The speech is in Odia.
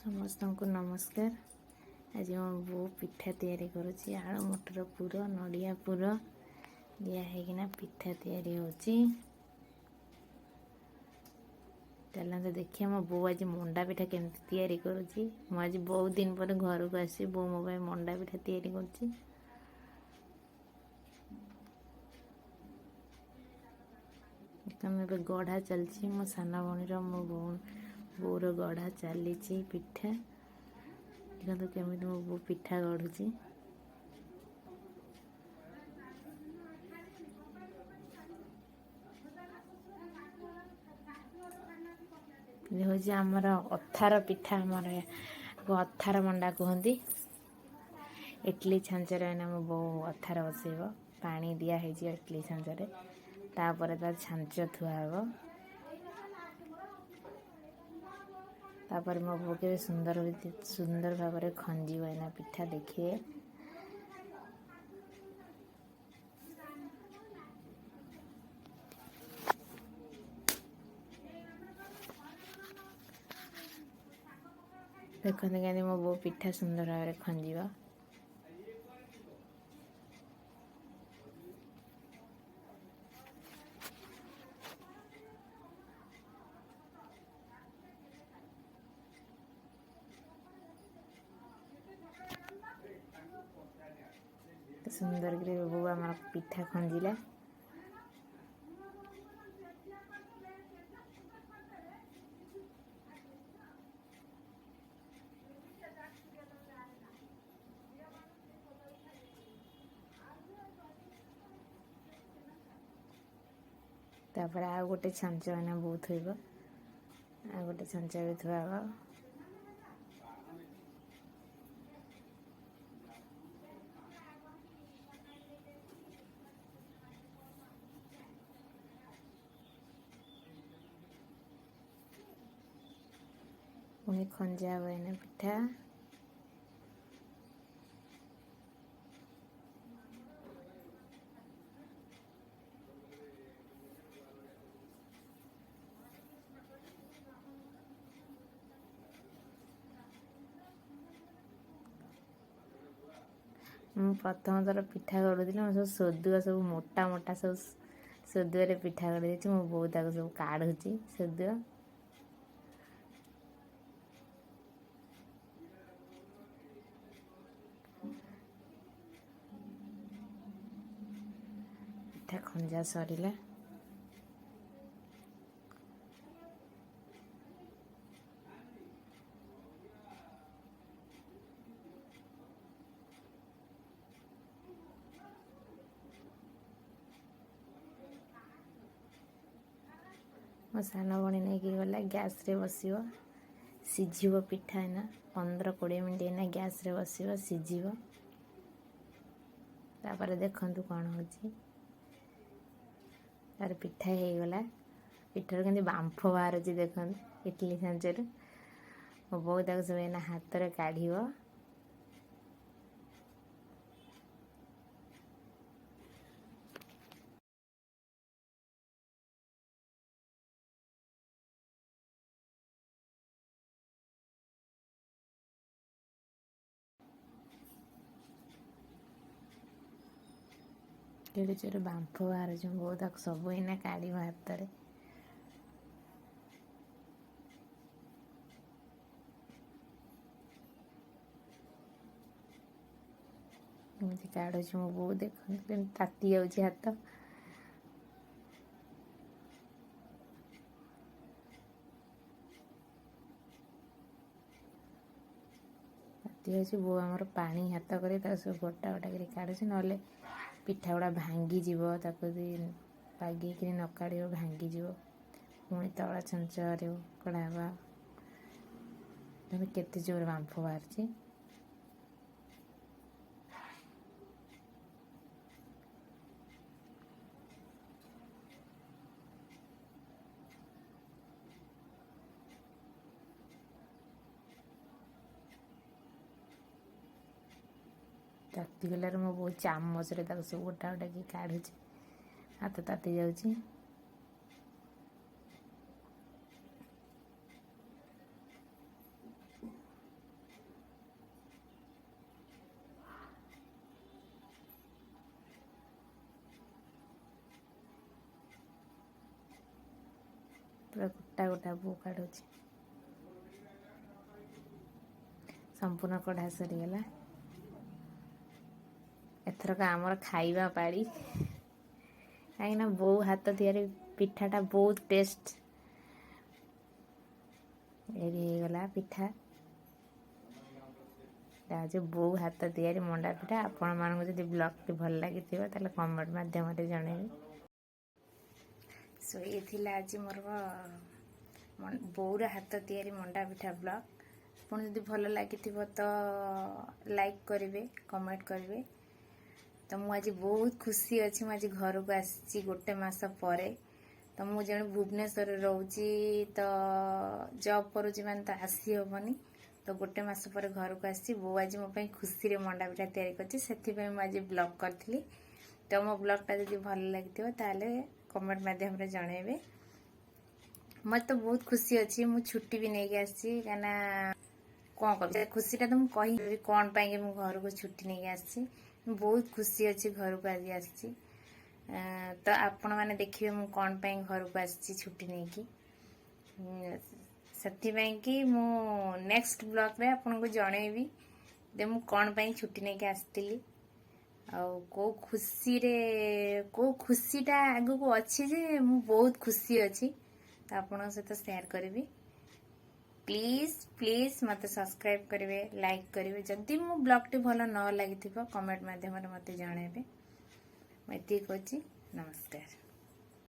ସମସ୍ତଙ୍କୁ ନମସ୍କାର। ଆଜି ମୋ ବୋଉ ପିଠା ତିଆରି କରୁଛି। ଆଳୁ ମଟର ପୁର, ନଡ଼ିଆ ପୁର ଦିଆ ହେଇକିନା ପିଠା ତିଆରି ହେଉଛି। ଚାଲନ୍ତୁ ଦେଖିବା ମୋ ବୋଉ ଆଜି ମଣ୍ଡା ପିଠା କେମିତି ତିଆରି କରୁଛି। ମୁଁ ଆଜି ବହୁତ ଦିନ ପରେ ଘରକୁ ଆସିଛି, ବୋଉ ମୋ ପାଇଁ ମଣ୍ଡା ପିଠା ତିଆରି କରୁଛି। ଦେଖନ୍ତୁ ଏବେ ଗଢ଼ା ଚାଲିଛି। ମୋ ସାନ ଭଉଣୀର ମୋ ବୋଉର ଗଢ଼ା ଚାଲିଛି ପିଠା। ଦେଖନ୍ତୁ କେମିତି ମୋ ବୋଉ ପିଠା ଗଢ଼ୁଛି। ଏ ହେଉଛି ଆମର ଅଥାର ପିଠା, ଆମର ଅଥାର ମଣ୍ଡା କୁହନ୍ତି। ଇଟଲି ଛାଞ୍ଚରେ ଏଇନା ମୋ ବୋଉ ଅଥାର ବସେଇବ। ପାଣି ଦିଆ ହେଇଛି ଇଟଲି ଛାଞ୍ଚରେ, ତାପରେ ତାର ଛାଞ୍ଚ ଥୁଆ ହେବ। ତାପରେ ମୋ ବୋଉ କେବେ ସୁନ୍ଦର ସୁନ୍ଦର ଭାବରେ ଖଞ୍ଜିବ ଏଇନା ପିଠା, ଦେଖିବେ। ଦେଖନ୍ତୁ କେମିତି ମୋ ବୋଉ ପିଠା ସୁନ୍ଦର ଭାବରେ ଖଞ୍ଜିବ। ସୁନ୍ଦର କରି ବୋଉ ଆମର ପିଠା ଖଞ୍ଜିଲା। ତାପରେ ଆଉ ଗୋଟେ ଛାଞ୍ଚ ଏଇନା ବୋଉ ଥୋଇବ। ଆଉ ଗୋଟେ ଛାଞ୍ଚ ବି ଥୁଆ ହବ। ପୁଣି ଖଞ୍ଜା ହବ ଏଇନା ପିଠା। ମୁଁ ପ୍ରଥମ ଥର ପିଠା ଗଢ଼ୁଥିଲି, ମୁଁ ସବୁ ସୋଦୁଅ ସବୁ ମୋଟା ମୋଟା ସବୁ ସୋଦୁଅରେ ପିଠା ଗଢ଼ି ଦେଇଛି। ମୋ ବୋଉ ତାକୁ ସବୁ କାଢ଼ୁଛି ସୋଦୁଅ। ପିଠା ଖଞ୍ଜା ସରିଲା। ମୋ ସାନ ଭଉଣୀ ନେଇକି ଗଲା ଗ୍ୟାସ୍ରେ ବସିବ, ସିଝିବ ପିଠା। ଏଇନା 15-20 ମିନିଟ୍ ଏଇନା ଗ୍ୟାସ୍ରେ ବସିବ, ସିଝିବ। ତାପରେ ଦେଖନ୍ତୁ କ'ଣ ହେଉଛି। ତାର ପିଠା ହେଇଗଲା। ପିଠାରୁ କେମିତି ବାମ୍ଫ ବାହାରୁଛି ଦେଖନ୍ତୁ ଇଟଲି ଛାଞ୍ଚରୁ। ମୋ ବୋଉ ତାକୁ ସବୁ ଏଇନା ହାତରେ କାଢ଼ିବ। କେଡ଼େ ଜୋରେ ବାମ୍ଫ ବାହାରୁଛି। ମୋ ବୋଉ ତାକୁ ସବୁ ଏଇନା କାଢ଼ିବ ହାତରେ। ଏମିତି କାଢ଼ୁଛି ମୋ ବୋଉ, ଦେଖନ୍ତୁ କେମିତି ତାତି ଯାଉଛି ହାତ। ତାତି ଯାଉଛି। ବୋଉ ଆମର ପାଣି ହାତ କରି ତାକୁ ସବୁ ଗୋଟା ଗୋଟା କରି କାଢ଼ୁଛି, ନହେଲେ ପିଠା ଗୁଡ଼ା ଭାଙ୍ଗିଯିବ। ତାକୁ ଯଦି ବାଗେଇକିରି ନ କାଢ଼ିବ ଭାଙ୍ଗିଯିବ। ପୁଣି ତଳ ଛାଞ୍ଚରେ କଢ଼ା ହବ। ଦେଖନ୍ତୁ କେତେ ଜୋରେ ବାମ୍ଫ ବାହାରୁଛି। ତାତିଗଲାରୁ ମୋ ବୋଉ ଚାମଚରେ ତାକୁ ସବୁ ଗୋଟା ଗୋଟା କି କାଢ଼ୁଛି, ହାତ ତାତି ଯାଉଛି। ପୁରା ଗୋଟା ଗୋଟା ବୋଉ କାଢ଼ୁଛି। ସମ୍ପୂର୍ଣ୍ଣ କଢ଼ା ସରିଗଲା। ଏଥରକ ଆମର ଖାଇବା ପାଳି, କାହିଁକିନା ବୋଉ ହାତ ତିଆରି ପିଠାଟା ବହୁତ ଟେଷ୍ଟ। ରେଡ଼ି ହେଇଗଲା ପିଠା। ଏଇଟା ହେଉଛି ବୋଉ ହାତ ତିଆରି ମଣ୍ଡା ପିଠା। ଆପଣମାନଙ୍କୁ ଯଦି ବ୍ଲଗ୍ଟି ଭଲ ଲାଗିଥିବ, ତାହେଲେ କମେଣ୍ଟ ମାଧ୍ୟମରେ ଜଣେଇବେ। ସୋ ଇଏ ଥିଲା ଆଜି ମୋର ବୋଉର ହାତ ତିଆରି ମଣ୍ଡା ପିଠା ବ୍ଲଗ୍। ଆପଣ ଯଦି ଭଲ ଲାଗିଥିବ ତ ଲାଇକ୍ କରିବେ, କମେଣ୍ଟ କରିବେ। ତ ମୁଁ ଆଜି ବହୁତ ଖୁସି ଅଛି। ମୁଁ ଆଜି ଘରକୁ ଆସିଛି ଗୋଟେ ମାସ ପରେ। ତ ମୁଁ ଜଣେ ଭୁବନେଶ୍ୱରରେ ରହୁଛି, ତ ଜବ୍ କରୁଛି, ମାନେ ତ ଆସି ହେବନି। ତ ଗୋଟେ ମାସ ପରେ ଘରକୁ ଆସିଛି। ବୋଉ ଆଜି ମୋ ପାଇଁ ଖୁସିରେ ମଣ୍ଡା ପିଠା ତିଆରି କରିଛି, ସେଥିପାଇଁ ମୁଁ ଆଜି ବ୍ଲଗ୍ କରିଥିଲି। ତ ମୋ ବ୍ଲଗ୍ଟା ଯଦି ଭଲ ଲାଗିଥିବ, ତାହେଲେ କମେଣ୍ଟ ମାଧ୍ୟମରେ ଜଣେଇବେ। ମୋତେ ତ ବହୁତ ଖୁସି ଅଛି। ମୁଁ ଛୁଟି ବି ନେଇକି ଆସିଛି, କାହିଁକିନା କ'ଣ କରିବି, ସେ ଖୁସିଟା ତ ମୁଁ କହିବି କ'ଣ ପାଇଁକି ମୁଁ ଘରକୁ ଛୁଟି ନେଇକି ଆସିଛି। ମୁଁ ବହୁତ ଖୁସି ଅଛି, ଘରକୁ ଆଜି ଆସିଛି। ତ ଆପଣମାନେ ଦେଖିବେ ମୁଁ କ'ଣ ପାଇଁ ଘରକୁ ଆସିଛି ଛୁଟି ନେଇକି। ସେଥିପାଇଁ କି ମୁଁ ନେକ୍ସଟ ବ୍ଲଗ୍ରେ ଆପଣଙ୍କୁ ଜଣେଇବି ଯେ ମୁଁ କ'ଣ ପାଇଁ ଛୁଟି ନେଇକି ଆସିଥିଲି ଆଉ କୋଉ ଖୁସିରେ, କୋଉ ଖୁସିଟା ଆଗକୁ ଅଛି ଯେ ମୁଁ ବହୁତ ଖୁସି ଅଛି। ତ ଆପଣଙ୍କ ସହିତ ସେୟାର କରିବି। ପ୍ଲିଜ୍ ପ୍ଲିଜ୍ ମୋତେ ସବସ୍କ୍ରାଇବ୍ କରିବେ, ଲାଇକ୍ କରିବେ। ଯଦି ମୋ ବ୍ଲଗ୍ଟି ଭଲ ନ ଲାଗିଥିବ, କମେଣ୍ଟ ମାଧ୍ୟମରେ ମୋତେ ଜଣେଇବେ। ମୁଁ ଏତିକି କହୁଛି। ନମସ୍କାର।